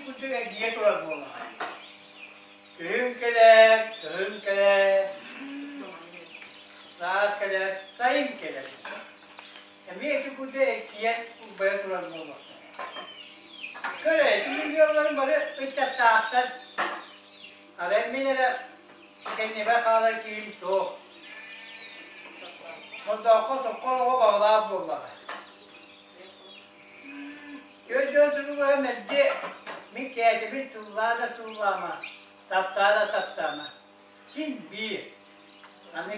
курдук эргийэ турар буоллаҕа. Күһүн кэлэр, кыһын кэлэр, саас кэлэр, сайын кэлэр. Эмиэ ити курдук эргийэн урбайа турар буолуохтара. Көр эрэ, ити мин ыалларым бары ыччаттаахтар. Арай мин эрэ кэннибэр хаалар киһим суох. Мордооххо сокко оҕо баҕалаах буоллаҕа. Өйдөөн суругуһа мэлдьи мин кээчэбин сыллаа да сыллаама, таптаа да таптаама. Син биир. Аны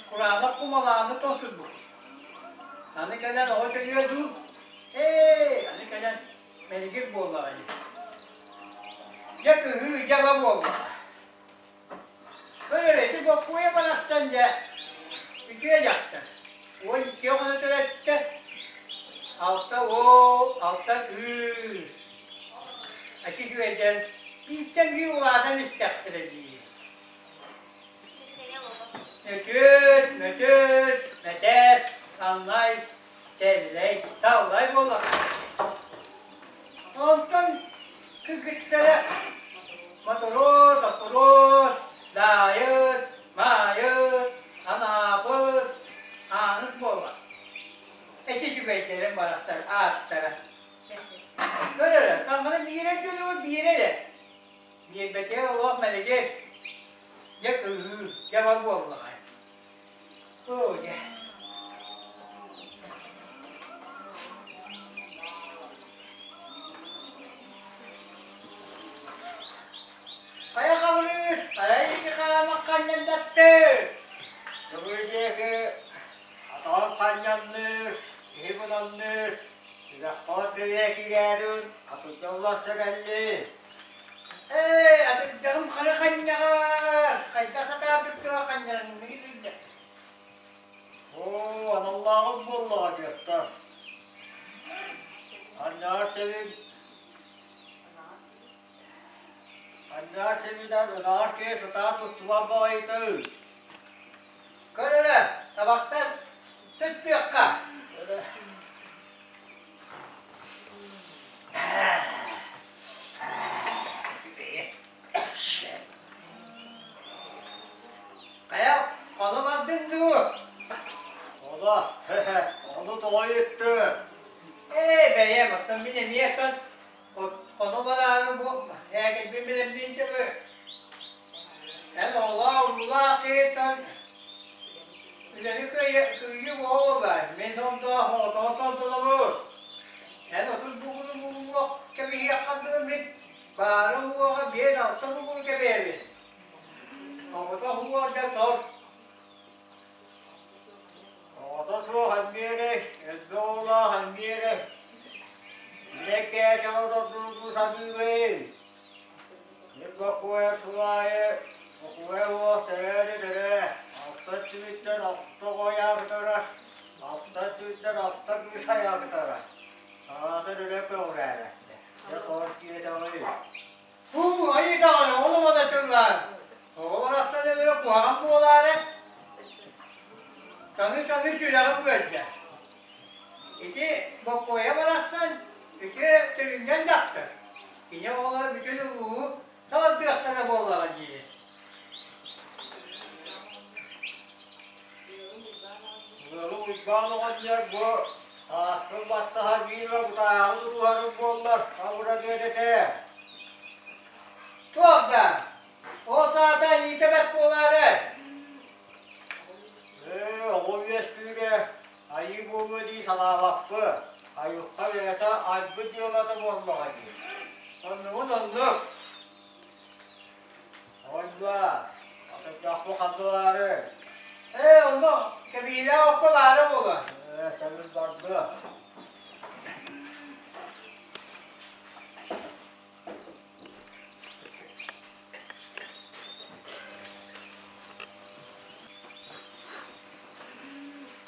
кураанах кумалааны тоҥсуйбуккун. Аны кэлэн оҕо төрүө дуу? Ээ, аны кэлэн мэлигир буоллаҕа ини. Дьэ кыһыы дьаба буоллаҕа. Көр эрэ, ити Боппуойа барахсан дьэ үтүө дьахтар. 12 оҕону төрөттө. Алта уол, алта кыыс. Ати үчүгэйдэн бииртэн биир улаатан истэхтэрэ дии. Мөтүөт, мөтүөт, мэтээс, таллай, тэллэй, таллай буолар. Онтон кыргыттара Мотуруос, Оппуруос, Даайыс, Маайыс, Анаабыс, Ааныс буолла. Эти үчүгэйдэрин барахсар ааттара. Көр эрэ, таҥара биэрэр дьонугар биэрэр эрэ. Биэрбэтигэр олох мэлигир. Дьэ кыһыы, дьэ бар буоллаҕай. Оо, дьэ. Хайа Хабырыыс, хайа ити хаамах ханньандаттыр? Көҥүл диэки атаҕын ханньанныыр, киһи бунанныыр, сүрэххэ кириэ киирээрин атырдьа уларса кэллин. Ээ, атырдьаҕым хара ханньаҕар, хайдах сатаатык туох ханньаранныгы сылдьар. Оо, аналлааҕым буоллаҕа дьахтар. Ханньаҕар сэбин Ханньаҕар сэбинэн ынаҕар киһи сатаан туттубат баҕайытый. Көр эрэ, табахтан сыттыахха. Хайа, ону бардын дуу? Ону, ону тоҕо ыйытты? Ээ, бэйэм, оттон мин эмиэ оттон ону бараары бу ээкирбин билэмниин төбө. Эн оҕолоох уруулаах киһиттэн үлэни кыайыы буолла. Мин сонтоох оҕотоҕо сордолобут. Эн 30 бугуну булуох кэбиһиэххин дуу мин баара уоҕа биэс-алта бугуну кэбиһэбин. Оҕото уоҕа дьэ сор. Оҕото суох эмиэрэй, элбэх оҕолоох эмиэрэй. Үлэ кээчэҕэ дордургуу саныыбын. Мин бокуойа сыл аайы бокуойа уох төрөөтө төрөө, алта өттүбүттэн алта оҕо айаабытара, алта өттүбүттэн алта кыыс айаабытара. Саатар үлэ көҕүрээбэттэр. Дьэ сор диэтэҕий. Һуу, айыы даҕаны, ол умана тыллаан. Оҕолор ахсан өлөрө куһаҕан буолаары, саныы-саныы сүрэҕим ыалдьар. Ити Боккуойа барахсан үтүө төрүнньэн дьахтар. Кини оҕолоро бүтүн улууһу салалтыахтара буоллаҕа дии. Ыалы Уйбаан оҕонньор бу сааскын баттаһа биир бутааҕы тутуһарым буоллар абыраныан этэ. Туох да, ол саата иитэ бэрт буолаары. Ээ, оҕо үөскүүрэ айыы буолуо дии санаабаппын. Айылҕа бэйэтэ айбыт дьыалата буоллаҕа дии. Оннугун оннук. Оҕонньуо, атырдьахпы ханна Ээ, онно кэбиһиилээх окко баара буолуо. Ээ, сэмил бардыа.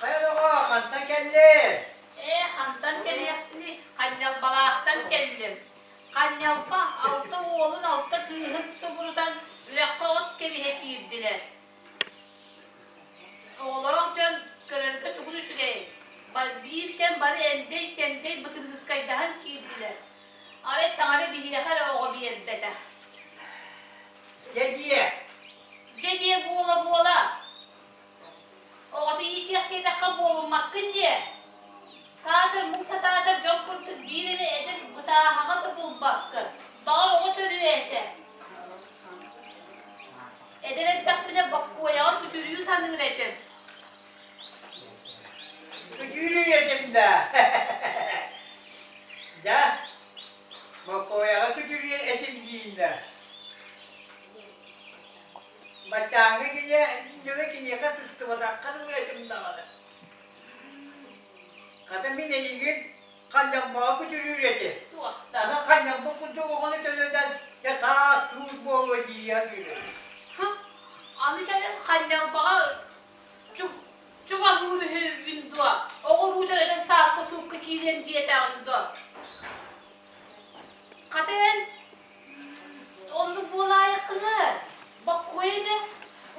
Хайа доҕоор, хантан кэллиҥ? Ээ, хантан кэлиэхпиний? Ханньалбалаахтан кэллим. Ханньалба алта уолун, алта кыыһын субурутан үрэххэ от кэбиһэ киирдилэр. Оҕолоох дьон көрөргө тугун үчүгэйэй, биир кэм бары эмдэй-сэмдэй бытырыыскайдаһан киирдилэр. Арай таҥара биһиэхэ эрэ оҕо күтүрүө этим дииллэр. Баччааҥҥа киһи дьоно киниэхэ сыстыбатахха дылы этим даҕаны. Хата мин эйигин ханньаммаҕа күтүрүүр этим. Туохтан? Аны ханньаммыт курдук оҕону төлөтөн дьэ саас суут буолуо дии саныырым. Аны кэлин ханньаммаҕа чугаһыыр үһүбүн дуо? Оҕуруу төрөтөн саакка-суукка киириэм диэтэҕин дуо? Хата эн оннук буолаайаххына, боккуойа дьэ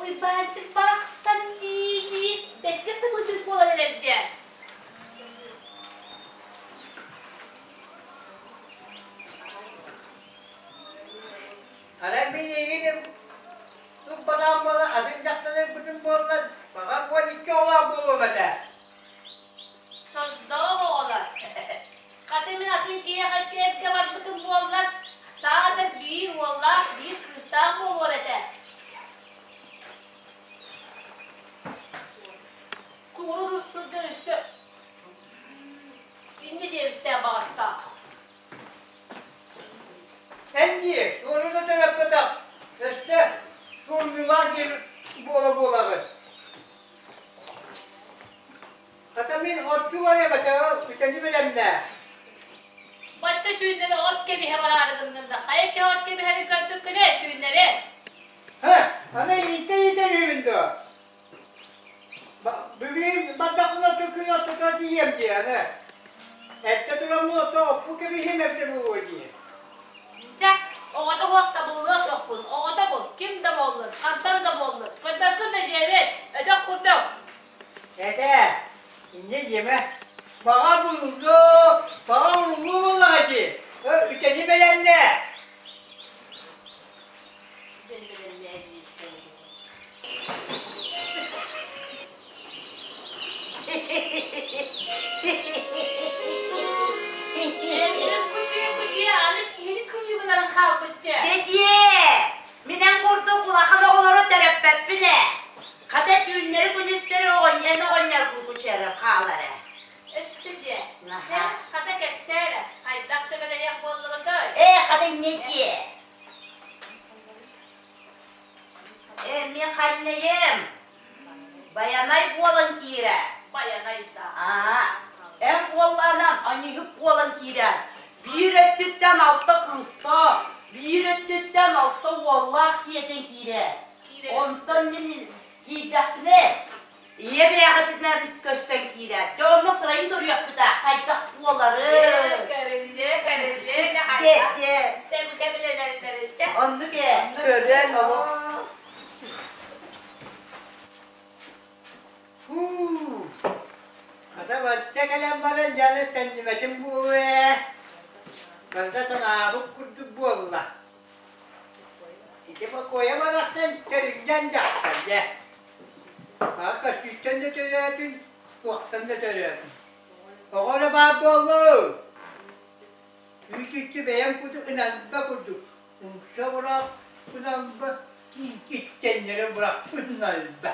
Уйбаанчык барахсан дии-дии бэккэ сыбыытыыр буолан эрэр дьэ. Арай мин эйигин ылбатаҕым буоллар, атын дьахтары ылбытым буоллар, баҕар 12 оҕолоох буолуом этэ. Сордоох оҕолор. Хата мин атын киһиэхэ эргэ барбытым буоллар, саатар биир уоллаах, биир кыыстаах буолуом этэ. Суорун сылдьан өссө инньэ диэбиттээх баҕастаах. Эн дии, туору да төрөппөтөх, өссө суорумньулаах диэн буола-буолаҕын. Хата мин оттуу барыам этэ, ол үтэни бэлэмнээ. Бачча түүннэри от кэбиһэ бараары гынным да, хайа киһи от кэбиһэрин көрбүккүнүй түүннэри? Һэ, аны иитэ-иитэ үһүбүн дуо? Бүгүн бардахпына күн ортото тиийиэм дии аны. Эрдэ тураммын ото оппу кэбиһиэм эбитэ буолуо дии. Дьэ, оҕото суох табыллыа суохпун, оҕото бул, ким да буоллун, хантан да буоллун, көрбөккүн да дьиэбит, өтөх курдук. Этэ, инньэ диэмэ. Баҕа булуллуо, баҕа булуллуо буоллаҕа дии. Үтэни бэлэмнээ. Эргин кучуйа-кучуйа аны киһини кыйыгынан хаалбычча. Дедиэ, мин эн курдук улахан оҕолору төрөппөппүн ээ. Хата түүннэри-күнүстэри оҕонньон оҕонньоргун кучуйарым хаалар ээ. Өссө дьэ, чэ, хата кэпсээ эрэ, хайдах сөбүлэһиэх буоллугутай? Ээ, хата инньэ диэ. Ээ, мин ханньайым. Байанай буолан киирэ. Байанай да. Аа, эн буоллаанан аньыһык буолан киирэ. Биир өттүттэн алта кыыстаах, биир өттүттэн алта уоллаах сиэтэн киирэ. Онтон мин киирдэхпинэ, Ийэ бэйэҕитинэн көстөн киирэр. Дьэ онно сырайын көрүөхпүт аа, хайдах буоларын. Көрүллүө, көрүллүө, Дьэ, хайдах дьэ. сөбүкэ билэлэллэрин Оннук ээ, көрөн олох. Фуу, хата бачча кэлэн баран дьаны төннүбэтим буолуо ээ. Барыта санаабыт курдук буолла. Ити бокуойа барахсан төрүнньэн дьахтар дьэ. Аҕа көстүүттэн да төрөөтүн, туохтан да төрөөтүн. Оҕо эрэ баар буоллун. Үүт-үччү бэйэм куту ынанба курдук умса бырахпын киинкиттэннэрэ бырахпын алба.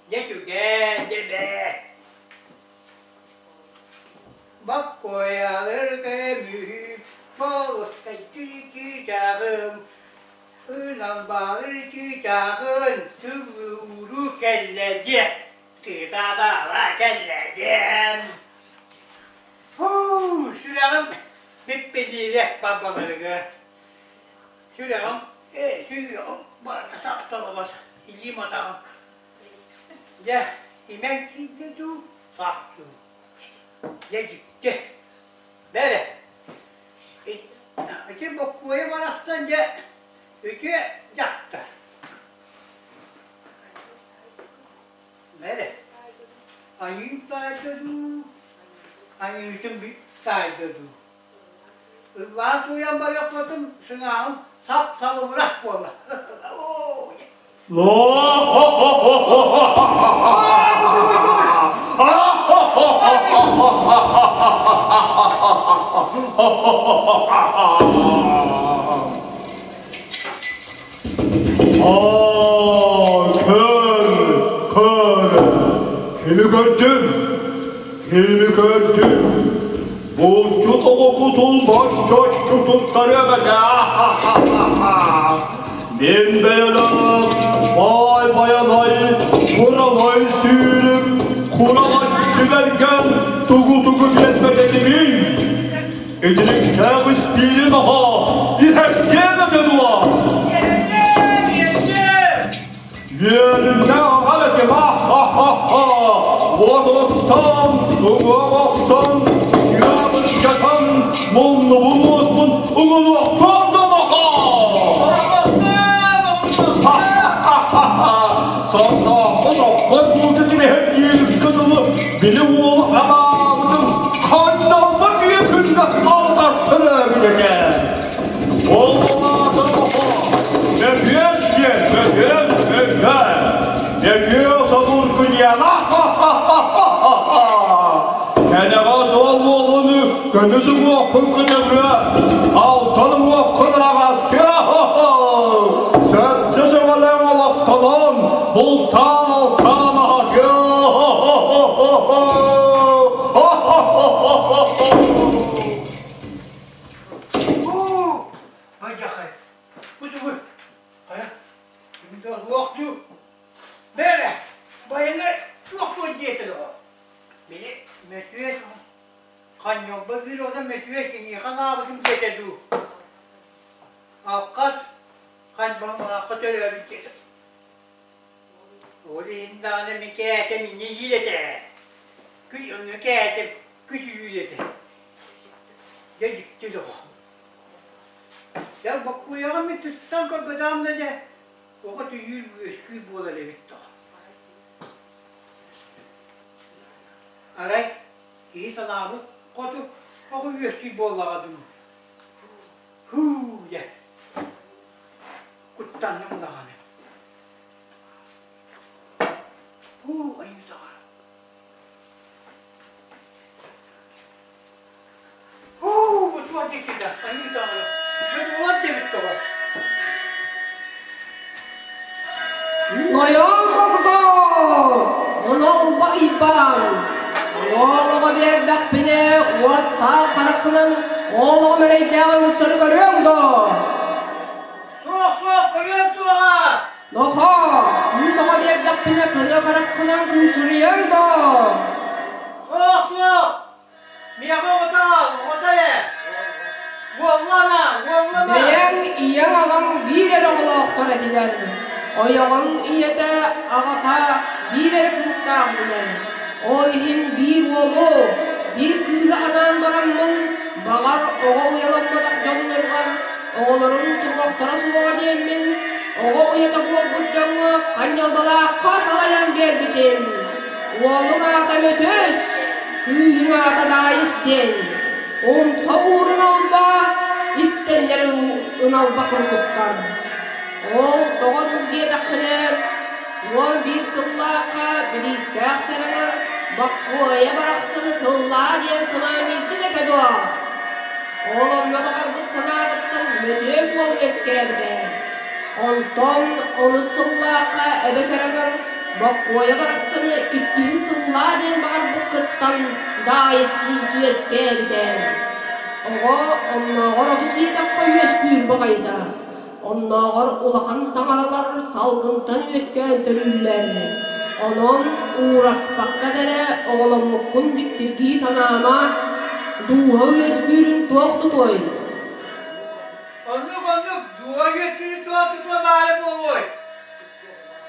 Дьэ түгэн, дьэ бээ. Боккуойалар көмүһү болускай чыычааҕым Ынан баалыр чыычааҕын сыллыуру кэллэ диэ, тыытаатаала кэллэ диэм. Фуу, сүрэҕим биппилиилээх барбаларыгар. Сүрэҕим, сүрэҕим барыта сапталабас, илиим атаҕым. Дьэ, имэҥ киирдэ дуу, саах дуу. Дьэ, дьикти. Бэрэ, Ити боккуойа барахсан дьэ үтүө дьахтар. Бэрэ, айыым таайда дуу, айыытым таайда дуу. Ыллаан тууйан барыахпытым сыҥааҕым сап-салыбырас буолла. Aa, kör, kör. Kimi gördüm? Kimi gördüm? Булчут оҕо кутун боччоччу туттарыам этэ. Мин бэйэлээх баай байанай, куралай сүүрүк, куралай түбэргэн тугу-тугу биэрбэт этимий? Итиниктээх испиирин аһа иһэргиэм этэ дуо? Үөрүнэ аҕал этим, ха-ха-ха! Уотуттан, уҥуоҕуттан, үөмүргэтэн, муннубун уоспун уҥунуохтан да Ха-ха-ха! Санаахпын оппот бууту түбэһэр диэбиккэ дылы, били уол анаабытын ханналбар күөкүҥҥэ алҕарсан өөбүт этэ. Ол аата Мөкүөн диэн, мөкүөн, мөкүөн. Мөкүө собургу диэн, Кэнэҕэс ол уолуну көмүс уҥуоххун көтөҕүө, алтан уҥуоххун араҕастыа, Сөпсө сөҕөлөҥ олохтонон, бултаан алтаан аһатыа. Мадьахай, бу тугуй? Хайа, кимдэ луохтуу? Бээрэ, байана туох буол диэтэ доҕор. Били Мөтүөс ханньолбо биир оҕо Мөтүөс эйиэхэ анаабытым диэтэ дуу? Алхас ханьбаҥнаахха төрөөбүт диэтэ. Ол иһин даҕаны мин кээтэм инньэ иир этэ. Күн онно кээтэм күтүрүүр этэ. Дьэ дьикти доҕор. Дьэ боккуйаҕа мин сыстан көрбөтөҕүм да дьэ оҕо түһүүр үөскүүр буолар эбит доҕор. Арай киһи санаабыт хоту оҕо үөскүүр буоллаҕа дуу. Һуу дьэ куттанным даҕаны. Һуу айыы таҥара. Һуу бу туох дьиктитэ айыы таҥара. Дьон уот диэбит тоҕо. Нойоон хомутоо! Онолба ыйбаан! Оҕолоҕо биэрдэхпинэ уоттаах хараххынан оҕолоҕум эрэйдээҕи умсары көрүөҥ дуо? Суох, суох, көрүөм суоҕа! Нохоо, кыыс оҕо биэрдэхпинэ кырыа хараххынан кынчырыйыаҥ дуо? Суох, суох! Миэхэ оҕото, оҕото эрэ! Уоллана, уоллана! Бэйэҥ ийэҥ-аҕаҥ биир эрэ оҕолоохтор этилэр. Ойоҕуҥ ийэтэ, аҕата биир эрэ кыыстаах этилэр. Ол иһин биир уолу, биир кыыһы анаан бараммын, баҕар, оҕо уйаламматах дьонноругар оҕолорун туруохтара суоҕа диэммин, оҕо уйата буолбут дьоҥҥо ханньалбалаахха салайан биэрбитим. Уолуҥ аата Мөтөс, кыыһыҥ аата Даайыс диэн. Умса уурун алба, иттэннэр ыналба курдуктар. Ол тоҕо оннук диэтэххинэ, 11 сыллаахха бириистээх чараҥар Боккуойа барахсаны сыллаа диэн сымаанньыйдыҥ этэ дуо? Ол онно баҕарбыт санааҕыттан Мөтүөс уол үөскээбитэ. Онтон онус сыллаахха эбэ чараҥар Боккуойа барахсаны иккиһин сыллаа диэн баҕарбыккыттан Даайыс кыыс үөскээбитэ. Оҕо оннооҕор оту сиэтэххэ үөскүүр баҕайыта. Оннооҕор улахан таҥаралар салгынтан үөскээн төрүүллэр. Онон уураспакка да эрэ оҕоломмуккун дьиктиргии санаама, дууһа үөскүүрүн туох тутуой? Оннук, оннук, дууһа үөскүүрүн туох тутуо баара буолуой?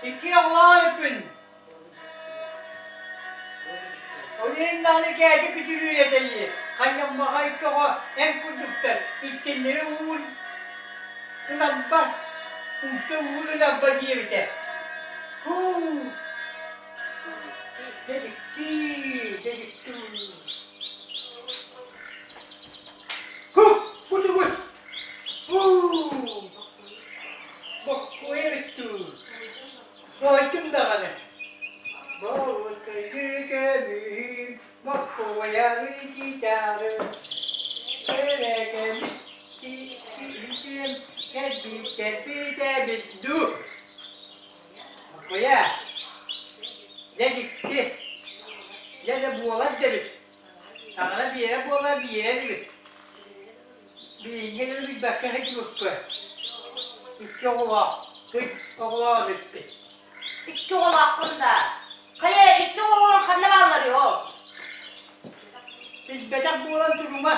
Икки оҕолоох эбиппин. Ол иһин даҕаны кээчи күтүрүүр этэйи, ханньаммаҕай көҕө эн курдуктар иккиннэри уур ынамба, умса уур ынамба диэбитэ. Һуу, дьэ дьикти, дьэ дьикти. Һу, бу тугуй? Һуу, боккуойа бүттүү. Соһуйдум даҕаны. Боруоскайгы боккуойаны чичаары, Эрэкэмис киһитиэм кэлбит кэлбит дуу. Боккуойа, дьэ дьикти, дьэ да буолар да эбит. Таҥара биэрэ буола биэрэр эбит. Билиҥҥи дылы билбэккэ сылдьыбыппыт. Икки оҕолоох, оҕолоох эбиппит. Икки оҕолооххун да. Хайа, икки оҕолорун ханна баалларый ол? Билбэтэх буолан турума.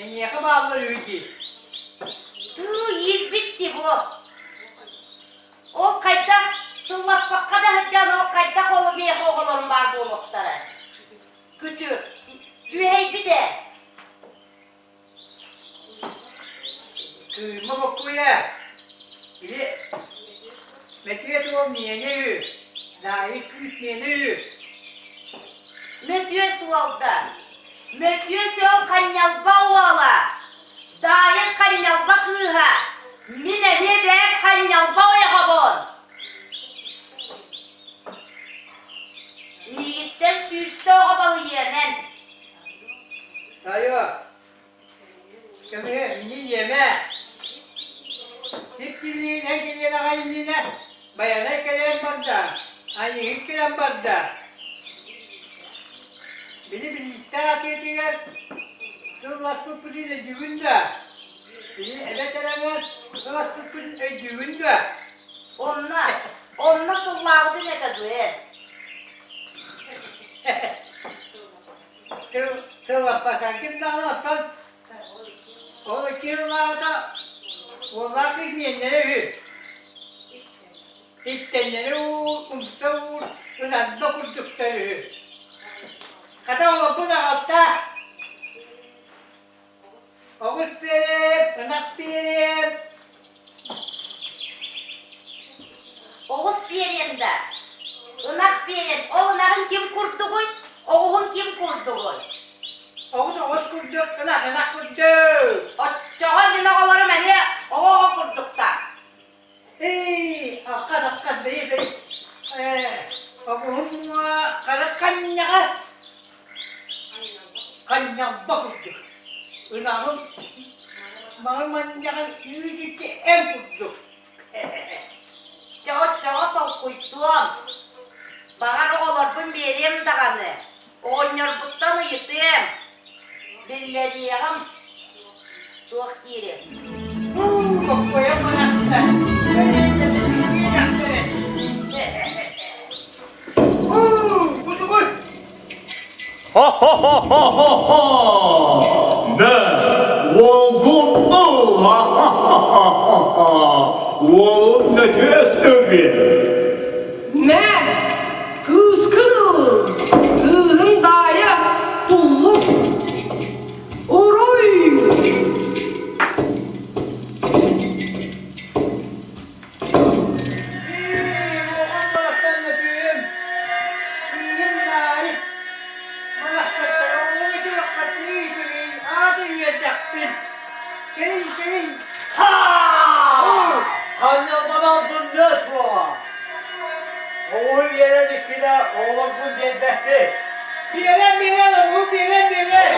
Эйиэхэ бааллар үһү дии. Тыы иирбит дии бу. Ол хайдах сылласпакка да сылдьан ол хайдах ол миэхэ оҕолорум баар буолуохтара. Күтүр, түөһэйбит ээ. Кыыма бокуйа, или Мэтиэт уол миэнэ үһү, Даайы кыыс миэнэ үһү. Мөтүөс уолда, Мөтүөс уол Ханньалба уола, Даайыс Ханньалба кыыһа, мин эмиэ бэйэм Ханньалба ойоҕобун. Миигиттэн сүүстэ оҕо балыйыанан. Тойо, Көмүһү мини иэмэ. Сип-сибилигин эн кэлиэн аҕай иннинэ Байанай кэлэн барда, Айыыһыт кэлэн барда. Били билиистээх атыытыгар сылласпыппытын өйдүүгүн да? Били эбэ кэлэҥэр сыласпыппытын өйдүүгүн да? Онно, онно сыллаабытын этэ дуо эн? Сыллаппатаргын даҕаны оттон ол икки сыллааҕыта уоллаах кыыс миэннэрэ үһү. Иттэннэри уур, умса уур, ынарба курдуктар үһү. Хата олорбут аҕалта Оҕус биэриэм, ынах биэриэм. Оҕус биэриэм да, ынах биэриэм. Ол ынаҕын ким курдугуй, оҕуһун ким курдугуй? Оҕус оҕус курдук, ынах ынах курдук. Оччоҕо мин оҕолорум эмиэ оҕо-оҕо курдуктар. Эй, аккас, аккас, бэйи, бэйи. Ээ, оҕуһум хара ханньаҕа ханньалба курдук. Ынаҕым маҥан манньаҕын үүт иччи эн курдук. Чоҕо-чоҕо толкуйдуом. Баҕар оҕолорбун биэриэм даҕаны. Оҕонньорбуттан ыйытыам. Биллэриэҕим. Туох диирий? Боккуйа барахсан. Кутугуй! Ха-ха-ха-ха-ха-ха! Мэ, уолгун ыл! Ха-ха-ха-ха-ха! Уолун мөтүөс эбит! Мэ, кыыскын ыл! Кыыһын даайа туллук! Уруй! Ханньалбалаабын суоҕа. Оҕуһу биэрэн иккитэ оҕолорбун биэрбэппин. Биэрэн, биэрэн, оҕуһу биэрэн, биэрэн!